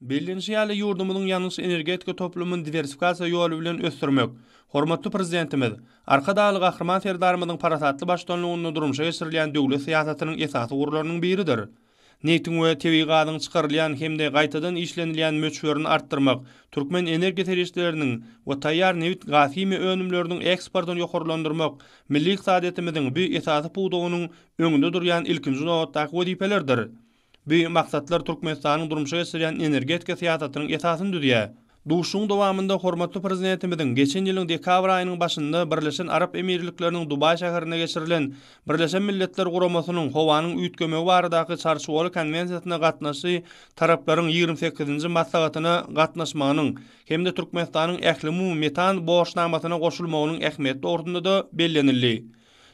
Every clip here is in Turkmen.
Bellenişi ýaly, ýurdumyzyň ýangyç-energetika toplumyny diwersifikasiýa ýoly bilen ösdürmek, hormatly Prezidentimiz, Arkadagly Gahryman Serdarymyzyň parasatly baştutanlygynda durmuşa geçirilýän döwlet syýasatynyň esasy ugurlarynyň biridir. Nebtiň we tebigy gazyň çykarylýan hem-de gaýtadan işlenilýän möçberini artdyrmak, türkmen energiýa serişdeleriniň we taýýar nebit-gazhimiýa önümleriniň eksportyny ýokarlandyrmak milli ykdysadyýetimiziň bu esasy pudagynyň öňünde durýan ilkinji nobatdaky wezipelerdir. Bu maksatlar Türkmenistanyň durmuşa geçirýän energetika syýasatynyň esasyny düzýär. Duşuşygyň dowamynda hormatly Prezidentimiziň geçen ýylyň dekabr aýynyň başynda Birleşen Arap Emirlikleriniň Dubaý şäherinde geçirilen Birleşen Milletler Guramasynyň Howanyň üýtgemegi baradaky Çarçuwaly konwensiýasyna gatnaşyjy taraplaryň ýigrimi sekizinji maslahatyna gatnaşmagynyň hem-de Türkmenistanyň Ählumumy metan borçnamasyna goşulmagynyň ähmiýeti dogrusynda-da bellenildi.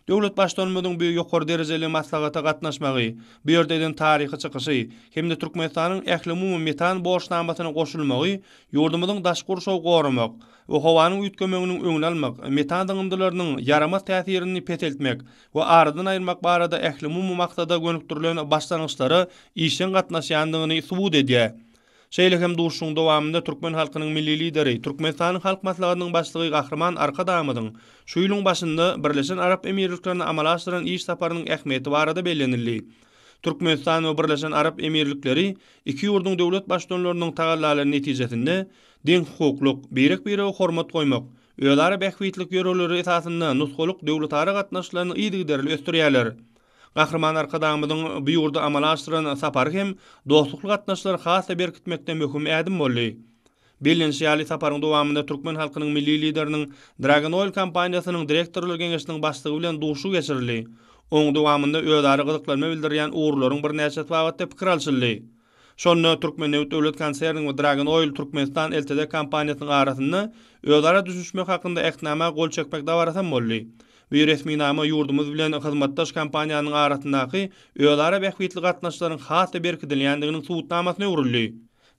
Döwlet Baştutanymyzyň bu ýokary derejeli maslahata gatnaşmagy, bu ýerde eden taryhy çykyşy hem-de Türkmenistanyň ählumumy metan borçnamasyna goşulmagy ýurdumyzyň daşky gurşawy goramak we howanyň üýtgemeginiň öňüni almak, metan zyňyndylarynyň ýaramaz täsirini peseltmek we aradan aýyrmak barada ählumumy maksada gönükdirilen başlangyçlara işjeň gatnaşýandygyny subut edýär. Şeýle hem duşuşygyň dowamynda türkmen halkynyň Milli Lideri, Türkmenistanyň Halk Maslahatynyň Başlygy Gahryman Arkadagymyzyň şu ýylyň başynda Birleşen Arap Emirliklerine amala aşyran iş saparynyň ähmiýeti barada bellenildi. Türkmenistan we Birleşen Arap Emirlikleri iki ýurduň döwlet Baştutanlarynyň tagallalary netijesinde deňhukuklyk, birek-birege hormat goýmak, özara bähbitlik ýörelgeleri esasynda nusgalyk döwletara gatnaşyklaryny yzygiderli ösdürýärler. Gahryman Arkadagymyzyň bu ýurda amala aşyran sapary hem dostlukly gatnaşyklary has-da berkitmekde möhüm ädim boldy. Bellenişi ýaly, saparyň dowamynda türkmen halkynyň Milli Lideriniň Dragon Oil kompaniýasynyň direktorlar geňeşiniň başlygy bilen duşuşyk geçirildi. Onuň dowamynda özara gyzyklanma bildirýän ugurlaryň birnäçesi babatda pikir alşyldy. Şonda Türkmennebit döwlet konserniniň we Dragon Oil Türkmenistan LTD kompaniýasynyň arasynda özara düşünişmek hakynda Ähtnama gol çekmek dabarasam boldy. Bu resminama ýurdumyz bilen hyzmatdaş kompaniýanyň arasyndaky özara bähbitli gatnaşyklaryň has-da berkidilýändiginiň subutnamasyna öwrüldi.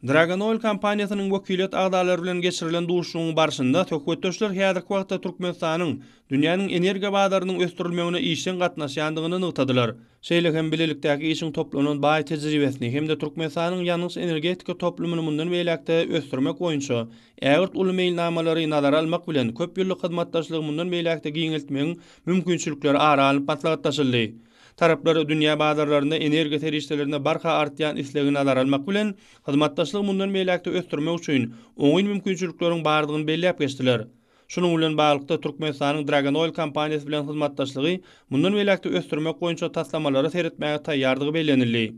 Dragon Oil kompaniýasynyň wekiliýet agzalary bilen geçirilen duşuşygyň barşynda söhbetdeşler häzirki wagtda Türkmenistanyň dünýäniň energiýa bazarynyň ösdürilmegine işjeň gatnaşýandygyny nygtadylar. Şeýle hem bilelikdäki işiň toplanan baý tejribesini hem-de Türkmenistanyň ýangyç-energetika toplumyny mundan beýläk-de ösdürmek boýunça ägirt uly meýilnamalary nazara almak bilen, köp ýyllyk hyzmatdaşlygy mundan beýläk-de giňeltmegiň mümkinçilikleri ara alnyp maslahatlaşyldy. Taraplar dünýä bazarlarynda energiýa serişdelerine barha artýan islegi nazara almak bilen, hyzmatdaşlygy mundan beýläk-de ösdürmek üçin oňyn mümkinçilikleriň bardygyny belläp geçdiler. Şunuň bilen baglylykda, Türkmenistanyň Dragon Oil kompaniýasy bilen hyzmatdaşlygy mundan beýläk-de ösdürmek boýunça taslamalara seretmäge taýýardygy bellenildi.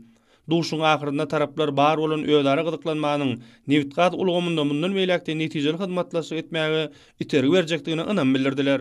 Duşuşygyň ahyrynda taraplar bar bolan özara gyzyklanmanyň nebitgaz ulgamynda mundan beýläk-de netijeli hyzmatdaşlyk etmäge itergi berjekdigine ynam bildirdiler.